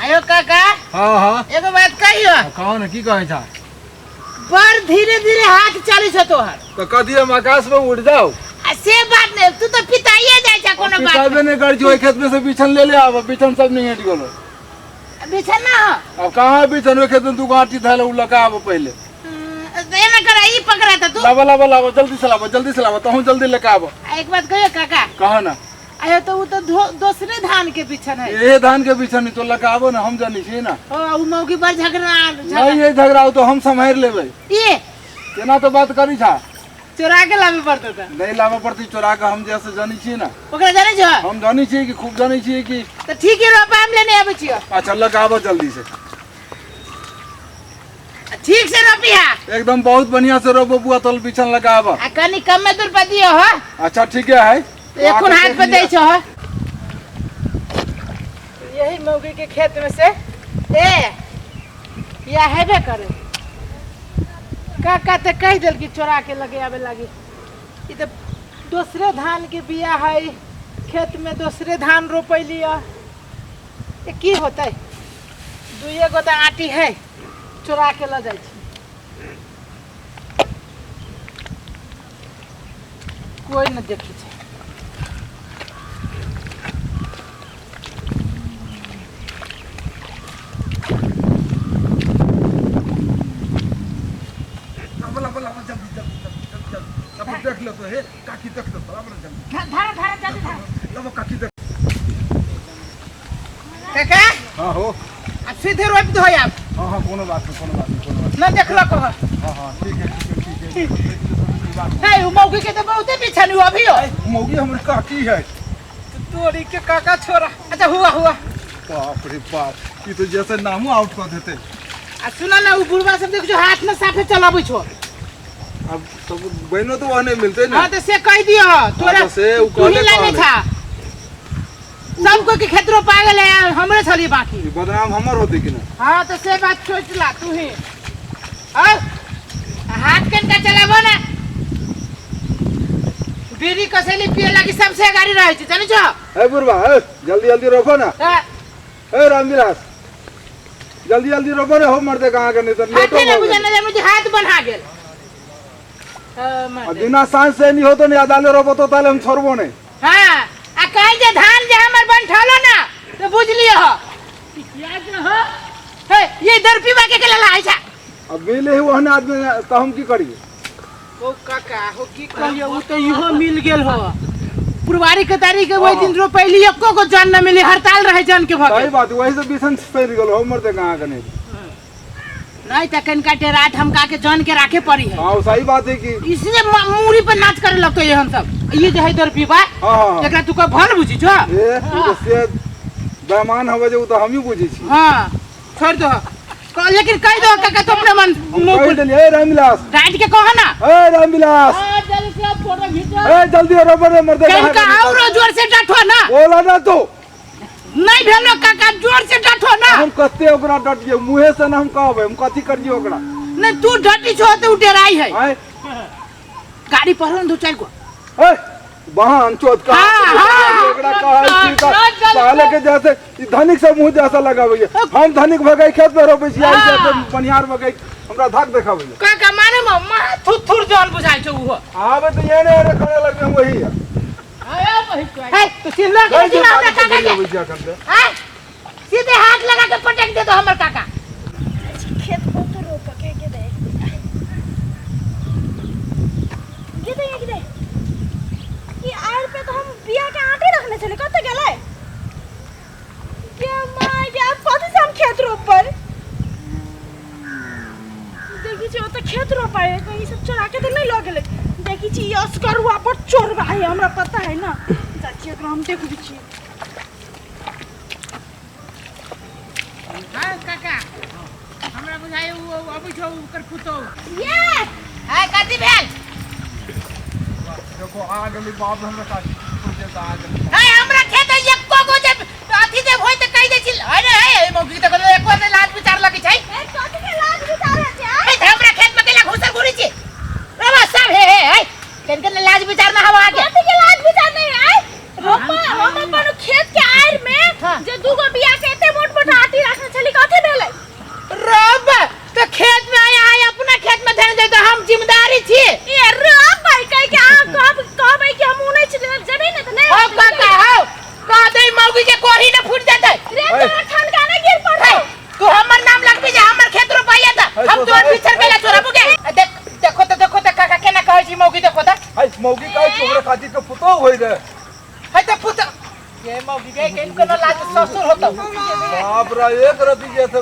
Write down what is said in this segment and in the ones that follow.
आयो काका। हाँ हाँ। एगो बात कहियो। कहो ना, की कहै छा? बड़ धीरे धीरे हाथ चलै छौ तोहर। तो कथी हम आकाश में उड़ जाओ? आ से बात नहीं, तू तो पिताइए जाइ छा कोनो बात। पिताबे नहीं कर छी, ओहि खेत में से बिछन ले ले आब, बिछन सब नहीं हटि गेलो। बिछन ना हो। अब कहाँ बिछन, ओहि खेत में दू गांठी धैल उ लगा आब पहिले। एना कर, ई पकड़ा था तू। लाबा लाबा लाबा, जल्दी से लाबा, जल्दी से लाबा, तहु जल्दी लेके आब। आ एक बात कहियो काका। कहो ना। आयो तो उ तो दोसरे धान के बिछन है। ये धान के बिछन नहीं तो लगा आबो ना, हम जानी छी ना। ओ उ मौगी बड़ झगड़ा, झगड़ा। नहीं, ये झगड़ा तो हम संभाल लेबै। ये केना तो बात करी छा? चोरा के लाबे पड़तो त। नहीं लाबे पड़ती, चोरा के हम जैसे जानी छी ना। ओकरा जानी छो? हम जानी छी कि खूब जानी छी कि। त ठीक है, रोपा हम लेने आबै छियो। अच्छा लगा आबो जल्दी से। ठीक से रोपी हा। एकदम बहुत बढ़िया से रोपो बुआ, तोल बिछन लगा आबो। आ कनी कम में दूर पर दियो हो। अच्छा ठीक है, है। एखन हाथ पे दै छो हो। यही मौगी के खेत में से ए या हेबे करे। काका तो कह दिल कि चोरा के लगे आवे लागी। ई तो दोसरे धान के बिया है, खेत में दोसरे धान रोपैली है। ये की होतै? दुइए गो तो आटी है, चोरा के ल जाइ छी। कोई न देखै छै। देख लो तो हे काकी, देख लो बराबर जल्दी। धारा धारा जल्दी धारा। लो काकी देख। काका? हां हो। अब सीधे रोप दो आप। हां हां, कोनो बात नहीं, कोनो बात नहीं, कोनो बात न देखलो कह। हां हां ठीक है, ठीक है, ठीक है। हे उ मौगी के तो बहुते पीछा नु अभी हो। मौगी हमर काकी है। तोरी के काका छोरा। अच्छा हुआ हुआ। बाप रे बाप, ई तो जैसे नामो आउट कर देते। आ सुना ना, उ बुढ़वा सब देखो हाथ में साफे चलाबै छो। अब सब बहनो तो वहाँ नहीं मिलते ना। हां तो से कह दियो तोरा। तो से उ तू ही कहले लाने कहले। था। सब कोई के खेत रोपा गेलै, हमरे छली बाकी। ई बदनाम हमर होते कि ना? हां तो से बात सोच ला तू ही। और हाथ कनका चलाबो ना। बीड़ी कसैली पिए लागी सबसे गाड़ी रहै छै, जानै छो? ए बुढ़वा, ए जल्दी जल्दी रोपो ना। हां। ए रामविलास, जल्दी जल्दी रोपो ना, हो मरते कहां के नहीं तो लेटो हाथे ना हो बुझा गेल। ना, मुझे हाथ बन्हा गेल। हां, मरदे। बिना सांस से नहीं हो तो नहीं अदाले रोपो तो ताले हम छोड़बो नहीं। हां, आ कहीं जे धान जे हमर बंठलो ना तो बुझ लियो हो। याद न हो। हे, ये इधर पीवा के के लाइ छा। अब मिले ही ओहन आदमी तो हम की करिए? ओ काका, हो की कहियो, उ तो इहो मिल गेल हो। पुरवारी के तारीख के वही दिन रोपैली, एको गो जन न मिली, हड़ताल रहे जन के भगे। सही बात, वही से बिसन सड़ गेल हो, मरते कहां के नहीं। नहीं त कनका टेराट हम का के जन के राखे पड़ी है। हां सही बात है कि इसलिए मूड़ी पर नाच करे लगतो ये हम सब। ये जे है दर पीबा, हां हां। एकरा तू का भल बुझी छो? ए उ तो से बेईमान हवे जे उ तो हम ही बुझी छी। हां छोड़ दो। लेकिन कह दो काका तो अपने मन मुंह कह पर देलिए, ए रामविलास। डांट के कहो ना। ए रामविलास। हां जल्दी से फोटो खींचो। ए जल्दी रोपो रे मरते कनका कहां के और जोर से डांटो ना। बोला ना तू। नहीं भेलो काका, जोर से डांटो ना। हम कते ओकरा डटिए, मुहे से ना हम कहबै, हम कथी करिए ओकरा? नहीं तू डटी छो तो उ डराई है। आय गाड़ी पर न दो चार गो। ए बहन चोत का हाँ, हाँ। ओकरा कहै छी त चल, चल, पहले के जैसे ई धनिक सब मुंह जैसा लगाबै हम धनिक भगै खेत में रोपै छी, आई जैसे बनिहार भगै हमरा धाक देखाबै। काका माने म महा थुथुर जन बुझाइ छौ उहो। आबे तो एने एने करे लगबे हम वही है। हे तो चिल्ला के चिल्ला हमरा काका के। अबै छी अखन ते। हां सीधे हाथ लगा के पटक दे दो हमर काका। खेत को तो रोप के के दे के दे के दे। ये आड़ पे तो हम बिया के आटे रखने चले, कत गेलै? के my के अब कथि से हम खेत रोपबै? देखी छी ओत खेत रोपाए, कहीं सब चोरा के तो नहीं ल गेलै। देखी छी असगरुआ पर चोरबा है, हमरा पता है ना। जा छी एकरा हम देखबै छी। हां काका, हमरा बुझाइ उ अबै छौ ओकर पुतौ। ये हां कथि भेल? देखो आ गेलै बाप हमरा काकी सोचे त आ गेलै। हे हमरा खेत एको गो जे अथी जे होय त कहि दै छी। अरे हे मौगी त कहलो एको ने लाज विचार लगै छै। ए कथि के लाज विचार है छै? हे त हमरा खेत में केला घुसल घुरी छी। रवा सब हे हे हे केन केन लाज विचार ना हवा के। कथि के लाज विचार नहीं आय? रोपा हम अपन खेत के आड़ में हाँ। जे दू गो बिया के एते मोट मोट आटी रखने ऐ। तोरा ठनका नहीं गिर पड़तो। तू हमर नाम लगबी जे हमर खेत रोपाइया त है, हम तोहर है, पीछे केला चोराबू गे। देख, देखो त, देखो त काका केना कहै छी मौगी, देखो त। है मौगी कहै छी हमरा खातिर के पुतोह होय रे। है त पुत ये मौगी गे केन कोनो लाज ससुर होतो। बाप रे, एक रति जैसे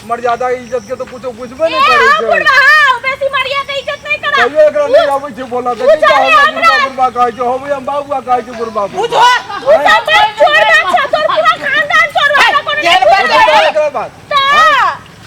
मर्यादा इज्जत के तो कुछो बुझबे ए नहीं करै हाँ छै। बुढ़वा, हाँ बेसी मर्यादा इज्जत नहीं करा। कहियो एकरा नहीं आबै छै बोला, देखी पूछो का रे हमरा हमरा। बुढ़बा बुढ़बा कहै छै, हो हम बाबुआ कहै छै बुढ़बा बुढ़बा। बुझो। तू सब बड़ चोर बा, तोर पूरा खानदान चोर बा, हमरा कोनो केहन नहीं बात पूछे। है? एकरा बात ता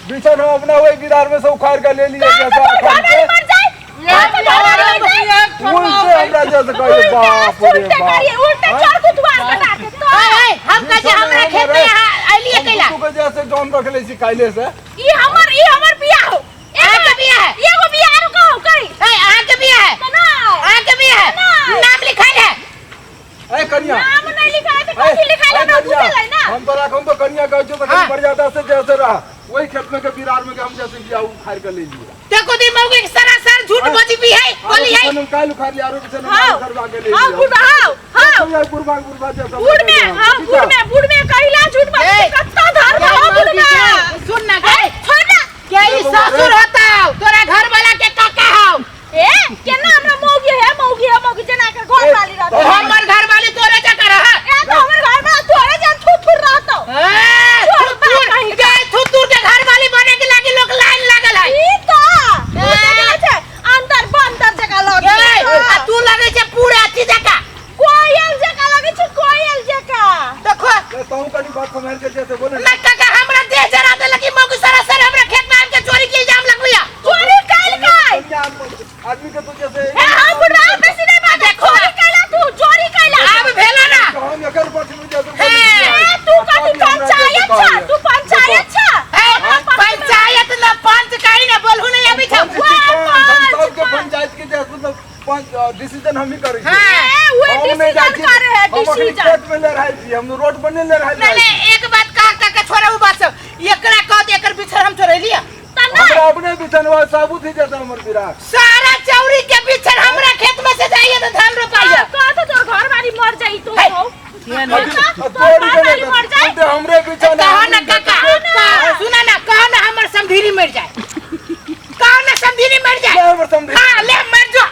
बिछन हम अपना वही बिरार में से उखाड़ के ले लिए का जैसा तोर अखन घर के मर जाए, का तो घर मर जाए। उल्टे हमरा जैसे कहै उल्टे बाप रे उल्टे बाप। करिए, उल्टे हाँ? चोर कुतवा कटा के तो ओए ओए, हम कहै छी हमरा खेत में यहाँ अइलिए कैला। तू के जैसे जौन रख ले छी काइले से। ई हमर बियाह हो। अहाँ के बियाह है? एगो बियाह आरो कहो करी। ए, अहाँ के बियाह है? त नहीं। अहाँ के बियाह है? नहीं। नाम लिखाइल है? ए कन्या, नाम नहीं लिखाए त ए, कथी लिखाइल ए हमरा कन्या, बुझल है ना। हम तोरा हम तो कन्या कहै छियौ तऽ हाँ। कनि मर्यादा से जैसे रह, वही खेत में के बिरार में के हम जैसे बियाह उखाड़ के ले लिए। देखो दी मौगी के सरासर झूठ हाँ। बोली भी है, बोली है। हम काल उखाड़ लिया, आरो बिछन हम हाँ। उखाड़वा के ले हाँ लिए। बुढ़वा, हाँ हाँ बुढ़वा बुढ़वा जैसा बूढ़ में, हाँ बूढ़ में, बूढ़ में कहिला झूठ ए, बात कत्ता धर्म हो बूढ़ में। सुन ना गे, छोड़ ना। के ई ससुर होता तोरा घर वाला के काका हौ। ए केना हमरा मौगी है, मौगी है, मौगी जना के घर वाली रहत। तो हमर घर वाली तोरे जका रह। ए तो हमर घर में तोरे जन थुथुर रहतो। ए, छोड़ थुथुर बा कहीं गे, थुथुर के घर वाली बने के लागी लोग लाइन लागल है। ई तो उ देखै छै अंदर बंदर जका लगे ए, आ तू लगे छै पूरा अथी जका। कोयल जका लगे छै, कोयल जका। देखो तहु कनि बात सम्हारि के जैसे बोले ना काका, हमरा देह जरा देलक ई मौगी सरासर हमरा खेत में आबि के चोरी के इल्जाम लगबैया। चोरी कैल काय? कन्या आदमी के तो जैसे ए हाँ बुढ़वा बेसी नहीं बात, देखो। चोरी कैला तू, चोरी कैला। आब भेलो ना। हम एकर पक्ष में जैसे हे, ए तू कथी पंचायत छ, तू पंचायत छ। ए, पंचायत न पंच कहीं ना बोलहु नहीं अभी छौ। सबके पंचायत के जैसे मतलब पंच डिसीजन हम ही करै छी। हाँ। ए उहे हम नहि जाइ डिसीजन छी। करे है, हम अखनी डिसीजन। खेत में ले रहल छी, हम रोड पर नहि ले रहल नहीं छी। नहीं, एक बात कह काका, छोड़ा उ बात सब, एकरा कह दे एकर बिछड़ हम चोरेलिया। त नहीं। हमरा अपने बिछनवा साबुत ही जैसे हमर बिरार। सारा चौरी के बिछड़ हमरा खेत में से जाइए तो धान रोपाइए। कह तो तोर घर वाली मर जाई तो हे। हो। अथी- तोर तोरी घर के वाली मर जाई। उल्टे हमरे बिछन कहो ना काका, सुना ना, कहो ना हमर समधीरी मर जाए, कहो ना समधीरी मर जाए। हमर समधी। हाँ ले मर जो,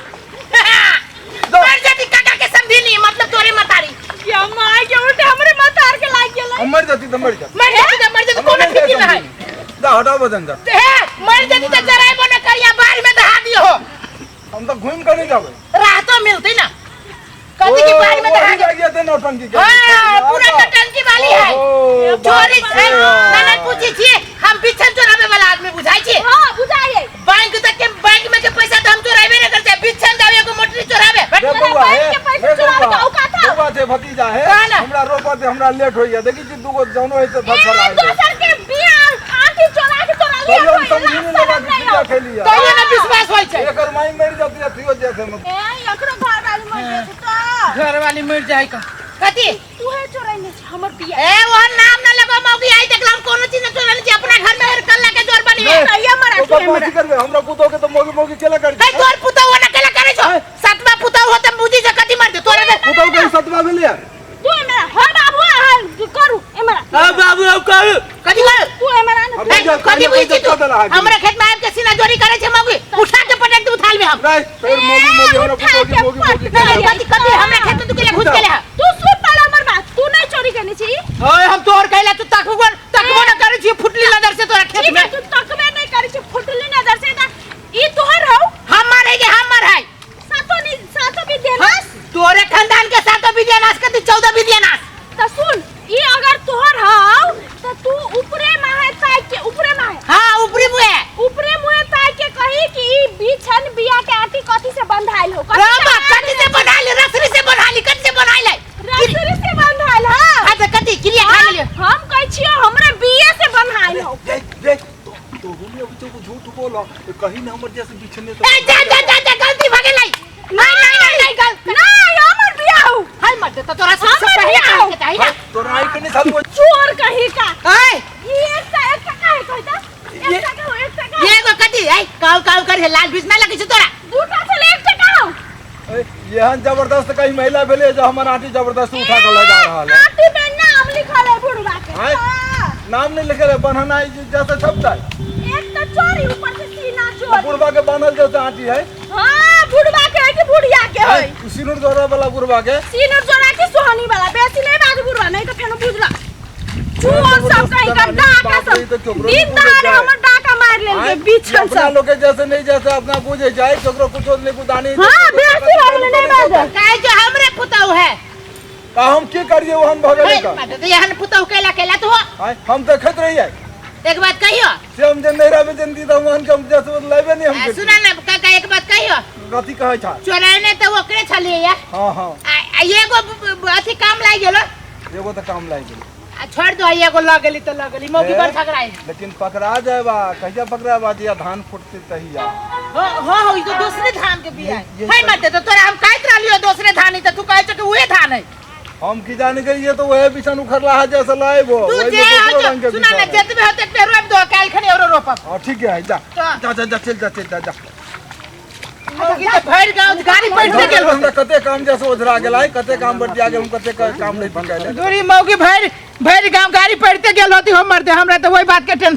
मर जाती काका के समधीनी, मतलब तोरे मतारी। या माय के उल्टे हमरे मतार के लाग गेलै। हम मर जाती तऽ मर जाती। मर जाती तो मर जाती, हमरा कोनो नहि फिक्र जाय नहीं। समधी। दा हटाओ वजन जा। हे, मर जाती तो जराइबो न करिया, बाढ़ में दहा दियो हो। हम तऽ घुमि कऽ नहि जाबै। राहतो मिलती ना कथी की बाढ़ में दहा ओ, दियो। वही लागि जेतै नौटंकी के। हाँ, पूरा नौटंकी वाली है। ओहो, चोरी बाप छै रे। ना ना पूछी छियै, हम बिछन चोराबे वाला आदमी बुझाइ छी। हां बुझाइए। बैंक तक के बैंक में के पैसा तो हम चोराबे न करते, बिछन जावे एगो मोटरी चोराबे। रे बौआ, बैंक हे, के पैसा रे चोराबे बौआ, के औकात हौ। बौआ छै भतीजा हे, कहा ना? हमरा रोपत हमरा लेट होइया, देखी छी दूगो जौनो है से ए धड़फड़ा आइल। दोसर के बिया आंटी चोरा के तोरा लिया तैयो हम कोई समझी लाज नहि लगा शरम के नहीं बिया हो। खेलिया। तैयो ना विश्वास होइ छै। एकर माई मरि जती अथियो जैसे में। ए एकरो घर वाली मर जेतै त घर वाली मर जाय का कथी? तू है चोराइने छै हमर बिया। ए ओहन नाम न लगो मौगी, आई देखला हम कोनो चीज न चोरल छी, अपना घर में और कल्ला के जोर बनी है। तैया मरा तो तू बदमाशी हमरा। करबे, हमरा पुतोह के तो मोगी मोगी केला कर। ए तोर पुतहु ओना केला करै छौ, सातवा पुतहु हो त बुझी छ कथी मर दे तोरे दे। पुतोह के सतवा भेलिया। तू हमरा हो बाबू आ करू हमरा। हां बाबू अब करू कथी करू? तू हमरा न। हम ए, कथी बुझी छी तू? कह देला है। हमरा खेत में आबि के सीना जोरी करै छै मौगी, उठा के पटक दे उठाल में हम। नहीं, फिर मोगी मोगी हमरा उठा पुतोह के के मोगी मोगी पटक केला। दे। कथी कथी हमरा खेत में तू केला घुस गेले है? तू सुन पहले हमर बात, तू नहीं चोरी करने छी। ओए हम तोहर कहला तू तकबो तकबो न करै छी फुटली नजर से तोरा खेत ठीक में। है, तू तकबे नहीं करै छी फुटली नजर से त ई तोहर हौ। हमर है के हमर है। सातो नी सातो विद्यानाश। तोरे खानदान के सातो विद्यानाश कथी 14 विद्यानाश। त सुन ई अगर तोहर हौ त तू ऊपरे माहे ताक के, ऊपरे माहे। हां ऊपरी मुहे, ऊपरे मुहे ताक के कही कि ई बिछन बिया के आटी कथी से बंधाइल हो। कथी से बाबा कथी से बनाइल? रसरी से बनाइल, कथी से बनाइल? रसरी से बंधाइल। हां हां त कथी क्रिया खा लेलियो? हम कहै छियो हमरे बिये से बंधाइल हो। देख देख तो हम अब जो झूठ बोला कहीं ना हमर जैसे बिछने तो। ए जा जा जा जा गलती भ गेलै। नहीं नहीं नहीं नहीं गल नहीं हमर बिया हो। हाय मत दे त तोरा सबसे हमर पहले बिया हो। कहे के चाही ना। तोरा आई के नहीं साल चोर कही का। ए ई एक टका है कहता, एक टका हो, एक टका। ये एगो कथी ए काउ काउ कर है लाल बीच ना लगै छै तोरा। दूटा छलै एक टका हो। एहन जबरदस्त कहीं महिला भेलै जे हमर आंटी जबरदस्त उठा के लऽ जा रहल है। आंटी में नाम लिखल है बुढ़वा के। आँय? हाँ। नाम नहीं लिखे रहे बन्हना जैसे छपता है। एक तो चोरी ऊपर से सीना चोरी। बुढ़वा के बांधल जैसे आटी है। हाँ बुढ़वा के है कि बुढ़िया के है? सिनुर जोड़ा वाला बुढ़वा के। सीना चोरा के सोहनी वाला बेसी नहीं बाजू बुढ़वा नहीं तो फेनो बुझला। चोर सब कहीं का डाका सब दिन दहाड़े हमर डाका मार लेल के बिछल अपना सब। लोग के जैसे नहीं जैसे अपना बुझे जाए केकरो कुछो नहीं कुदानी। हाँ बेसी बाजू नहीं बाजू। काहे जो हमरे पुतहु है। का हम की करिए वहन भगले हे, का? मत तो यहन पुतहु केला केला तू। आय, हम देखत रहिए। एक बात कहियो। से हम जे नहीं रहबे जल्दी तो वहन के हम जैसे लेबे नहीं हम। सुना ना काका एक बात कहियो। कथी कहै छा? चोराने तो ओकरे छलिए या। हां हां। आ एगो अथी काम लागि गेलो। एगो तो काम लागि गेलो। आ छोड़ दो एगो लग गेली तो लग गेली मौकी पर झगड़ाई। लेकिन पकड़ा जाए बा कहिया पकड़ा बा जिया धान फुटते तहिया। हां हां हां ई तो दूसरे धान के बिया है। हे मत तो तोरा हम कहत रहलियो दूसरे धान है त तू कहै छ कि उहे धान है। हम की जाने गई तो वह बिछन उखड़ला है जैसे लाए वो। तू जे हो सुना ना जतबे होते पे रोप दो काल खनी औरो रोपब। हां ठीक है जा जा जा जा चल जा चल जा जा। मौकी तो भर गांव गाड़ी बैठ गेल। हमरा कते काम जैसे ओझरा गेल है कते काम बढ़िया गेल हम कते काम नहीं पकड़ले। दूरी मौकी भर भर गांव गाड़ी पड़ते गेल होती हम मरते हमरा तो वही बात के टेंशन।